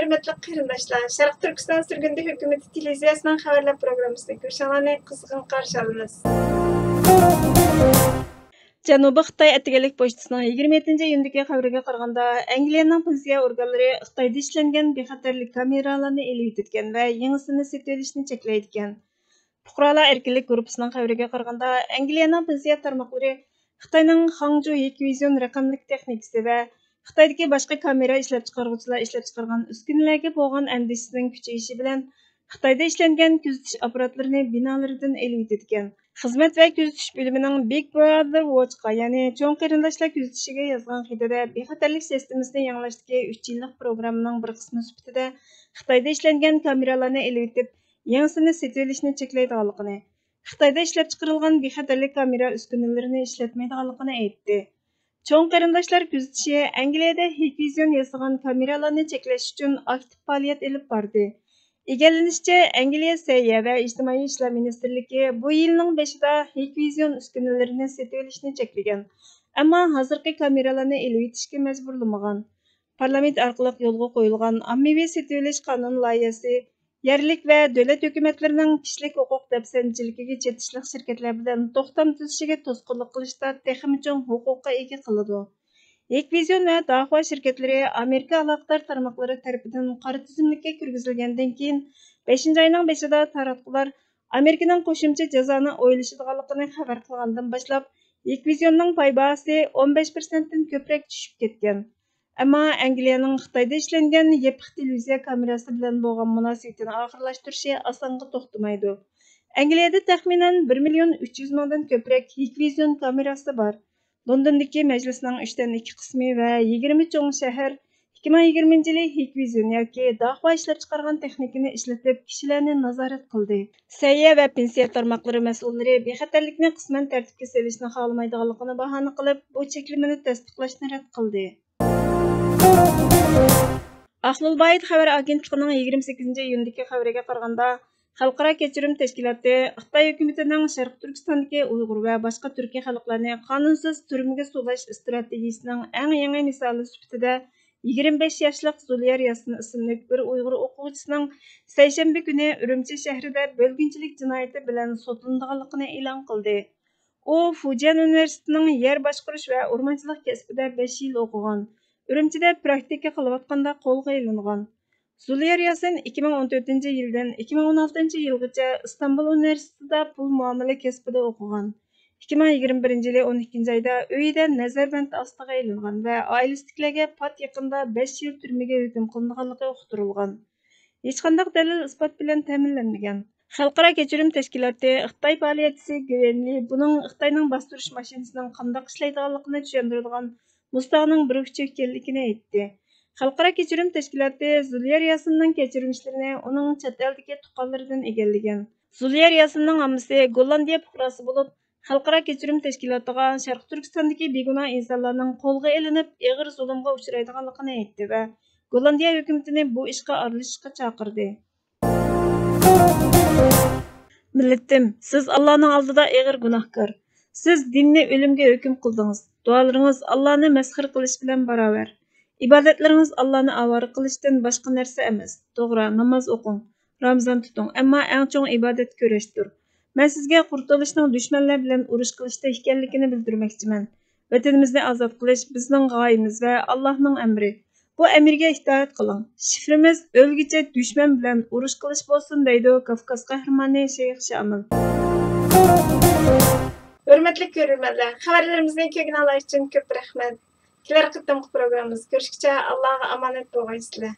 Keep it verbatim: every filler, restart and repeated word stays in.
ھۆرمەتلىك قېرىنداشلار، شەرقىي تۈركىستان سۈرگۈندە ھۆكۈمىتى تېلېۋىزىيەسىنىڭ خەۋەرلەر پروگراممىسىنى كۆرۈشۈڭلارنى قىزغىن قارشى ئالىمىز. جەنۇبىي خىتاي ئەتىگەنلىك پوچتىسىنىڭ يىگىرمە يەتتىنچى ئىيۇندىكى خەۋىرىگە قارىغاندا، ئەنگلىيەنىڭ پېنسىيە ئورگانلىرى خىتايدا ئىشلەنگەن بىخەتەرلىك كامېرالارنى ئېلىۋېتىدىكەن ۋە يېڭىسىنى سېتىۋېلىشنى چەكلەيدىكەن. پۇقرالار ئەركىنلىك گۇرۇپپىسىنىڭ خەۋىرىگە قارىغاندا، ئەنگلىيەنىڭ پېنسىيە تارماقلىرى خىتاينىڭ خاڭجۇ ھىكۋىزىيون رەقەملىك تېخنىكىسى ۋە خىتايدىكى باشقا كامېرا ئىشلەپچىقارغۇچىلار ئىشلەپچىقارغان ئۈسكۈنىلەرگە بولغان ئەندىشىسىنىڭ كۈچىيىشى بىلەن، خىتايدا ئىشلەنگەن كۆزىتىش ئاپپاراتلىرىنى بىنالىرىدىن ئېلىۋېتىدىكەن. خىزمەت ۋە كۆزىتىش بۆلۈمىنىڭ بىگ براذېر ۋوچقا، يەنى چوڭ قېرىنداشلار كۆزىتىشىگە يازغان خېتىدە، بىخەتەرلىك سىستېمىسىنى يېڭىلاشتىكى ئۈچ يىللىق پروگراممىنىڭ بىر قىسمى سۈپىتىدە خىتايدا ئىشلەنگەن كامېرالارنى ئېلىۋېتىپ، يېڭىسىنى سېتىۋېلىشنى چەكلەيدىغانلىقىنى، خىتايدا ئىشلەپچىقىرىلغان بىخەتەرلىك كامېرا ئۈسكۈنىلىرىنى ئىشلەتمەيدىغانلىقىنى ئېيتتى. چوڭ قېرىنداشلار كۆزىتىشى ئەنگلىيەدە ھىكۋىزىيون ياسىغان كامېرالارنى چەكلەش ئۈچۈن ئاكتىپ پائالىيەت ئېلىپ باردى. ئىگىلىنىشىچە، ئەنگلىيە سەھىيە ۋە ئىجتىمائىي ئىشلار مىنىستىرلىكى بۇ يىلنىڭ بېشىدا ھىكۋىزىيون ئۈسكۈنىلىرىنى سېتىۋېلىشنى چەكلىگەن، ئەمما ھازىرقى كامېرالارنى ئېلىۋېتىشكە مەجبۇرلىمىغان. پارلامېنت ئارقىلىق يولغا قويۇلغان ئاممىۋى سېتىۋېلىش قانۇن لايىھەسى يەرلىك ۋە دۆلەت ھۆكۈمەتلىرىنىڭ كىشىلىك ھوقۇق دەپسەندىچىلىكىگە چېتىشلىق شىركەتلەر بىلەن توختام تۈزۈشىگە توسقۇنلۇق قىلىشتا تېخىمۇ چوڭ ھوقۇققا ئىگە قىلىدۇ. ھىكۋىزيون ۋە داخۇا شىركەتلىرى ئامېرىكا ئالاقىدار تارماقلىرى تەرىپىدىن قارا تىزىملىككە كىرگۈزۈلگەندىن كېيىن، بەشىنچى ئاينىڭ بېشىدا تاراتقۇلار ئامېرىكىنىڭ قوشۇمچە جازانى ئويلىشىدىغانلىقىنى خەۋەر قىلغاندىن باشلاپ، ھىكۋىزيوننىڭ پاي باھاسى ئون بەش پىرسەنتتىن كۆپرەك چۈشۈپ كەتكەن. ئەمما ئەنگلىيەنىڭ خىتايدا ئىشلەنگەن يېپىق تېلېۋىزىيە كامېراسى بىلەن بولغان مۇناسىۋىتىنى ئاخىرلاشتۇرۇشى ئاسانغا توختىمايدۇ. ئەنگلىيەدە تەخمىنەن بىر مىليون ئۈچ يۈز مىڭدىن كۆپرەك ھىكۋىزيون كامېراسى بار. لوندوندىكى مەجلىسنىڭ ئۈچتىن ئىككى قىسمى ۋە يىگىرمە چوڭ شەھەر ئىككى مىڭ يىگىرمىنچى يىلى ھىكۋىزيون ياكى داخۇا ئىشلەپچىقارغان تېخنىكىنى ئىشلىتىپ، كىشىلەرنى نازارەت قىلدى. سەھىيە ۋە پېنسىيە تارماقلىرى مەسئۇللىرى بىخەتەرلىكنى قىسمەن تەرتىپكە سېلىشنى خالىمايدىغانلىقىنى باھانە قىلىپ، بۇ چەكلىمىنى تەستىقلاشنى رەت قىلدى. ئاقلۇل بايىت خەۋەر ئاگېنتلىقىنىڭ يىگىرمە سەككىزىنچى ئىيۇندىكى خەۋىرىگە قارىغاندا، خەلقئارا كەچۈرۈم تەشكىلاتى خىتاي ھۆكۈمىتىنىڭ شەرقىي تۈركىستاندىكى ئۇيغۇر ۋە باشقا تۈركىي خەلقلەرنى قانۇنسىز تۈرمىگە سولاش ئىستراتېگىيىسىنىڭ ئەڭ يېڭى مىسالى سۈپىتىدە، يىگىرمە بەش ياشلىق زۇليار ياسىن ئىسىملىك بىر ئۇيغۇر ئوقۇغۇچىسىنىڭ سەيشەنبە كۈنى ئۈرۈمچى شەھىرىدە بۆلگۈنچىلىك جىنايىتى بىلەن سوتلىنىدىغانلىقىنى ئېلان قىلدى. ئۇ فۇجيەن ئۇنىۋېرسىتېتىنىڭ يەر باشقۇرۇش ۋە ئورمانچىلىق كەسپىدە بەش يىل ئوقۇغان، ئۈرۈمچىدە پراكتىكا قىلىۋاتقاندا قولغا ئېلىنغان. زۇليار ياسىن ئىككى مىڭ ئون تۆتىنچى يىلدىن ئىككى مىڭ ئون ئالتىنچى يىلغىچە ئىستانبۇل ئۇنىۋېرسىتېتىدا پۇل مۇئامىلە كەسپىدە ئوقۇغان. ئىككى مىڭ يىگىرمە بىرىنچى يىلى ئون ئىككىنچى ئايدا ئۆيىدە نەزەربەند ئاستىغا ئېلىنغان ۋە ئائىلىسىدىكىلەرگە پات يېقىندا بەش يىل تۈرمىگە ھۆكۈم قىلىنىدىغانلىقى ئۇقتۇرۇلغان. ھېچقانداق دەلىل-ئىسپات بىلەن تەمىنلەنمىگەن. خەلقئارا كەچۈرۈم تەشكىلاتى خىتاي پائالىيەتچىسى گۈەن لى بۇنىڭ خىتاينىڭ باستۇرۇش ماشىنىسىنىڭ قانداق ئىشلەيدىغانلىقىنى چۈشەندۈرىدىغان مۇزتاغنىڭ بىر ئۇچى ئىكەنلىكىنى ئېيتتى. خەلقئارا كەچۈرۈم تەشكىلاتى زۇليار ياسىننىڭ كەچۈرۈم ئىشلىرىنى ئۇنىڭ چەت ئەلدىكى تۇغقانلىرىدىن ئىگىلىگەن. زۇليار ياسىننىڭ ئاممىسى گوللاندىيە پۇقراسى بولۇپ، خەلقئارا كەچۈرۈم تەشكىلاتىغا شەرقىي تۈركىستاندىكى بىگۇناھ ئىنسانلارنىڭ قولغا ئېلىنىپ، ئېغىر زۇلۇمغا ئۇچرايدىغانلىقىنى ئېيتتى ۋە گوللاندىيە ھۆكۈمىتىنى بۇ ئىشقا ئارىلىشىشقا چاقىردى. مىللىتىم، سىز ئاللانىڭ ئالدىدا ئېغىر گۇناھكار. سىز دىننى ئۆلۈمگە ھۆكۈم قىلدىڭىز. دۇئالىرىڭىز ئاللانى مەسخىرە قىلىش بىلەن باراۋەر. ئىبادەتلىرىڭىز ئاللانى ئاۋارە قىلىشتىن باشقا نەرسە ئەمەس. توغرا، ناماز ئوقۇڭ، رامىزان تۇتۇڭ، ئەمما ئەڭ چوڭ ئىبادەت كۈرەشتۇر. مەن سىزگە قۇرتۇلۇشنىڭ دۈشمەنلەر بىلەن ئۇرۇش قىلىشتا ئىكەنلىكىنى بىلدۈرمەكچىمەن. ۋەتىنىمىزنى ئازاد قىلىش بىزنىڭ غايىمىز ۋە ئاللاھنىڭ ئەمرى. بۇ ئەمرگە ئىتائەت قىلىڭ. شىفىرىمىز ئۆلگۈچە دۈشمەن بىلەن ئۇرۇش قىلىش بولسۇن، دەيدۇ كاۋكاز قەھرىمانى شەيخ شامىل. ھۆرمەتلىك كۆرۈرمەنلەر، خەۋەرلىرىمىزنى كۆرگىنىڭلار ئۈچۈن كۆپ رەھمەت. كېلەر قېتىمقى پروگراممىمىزدا كۆرۈشكىچە ئاللاغا ئامانەت بولغايسىلەر.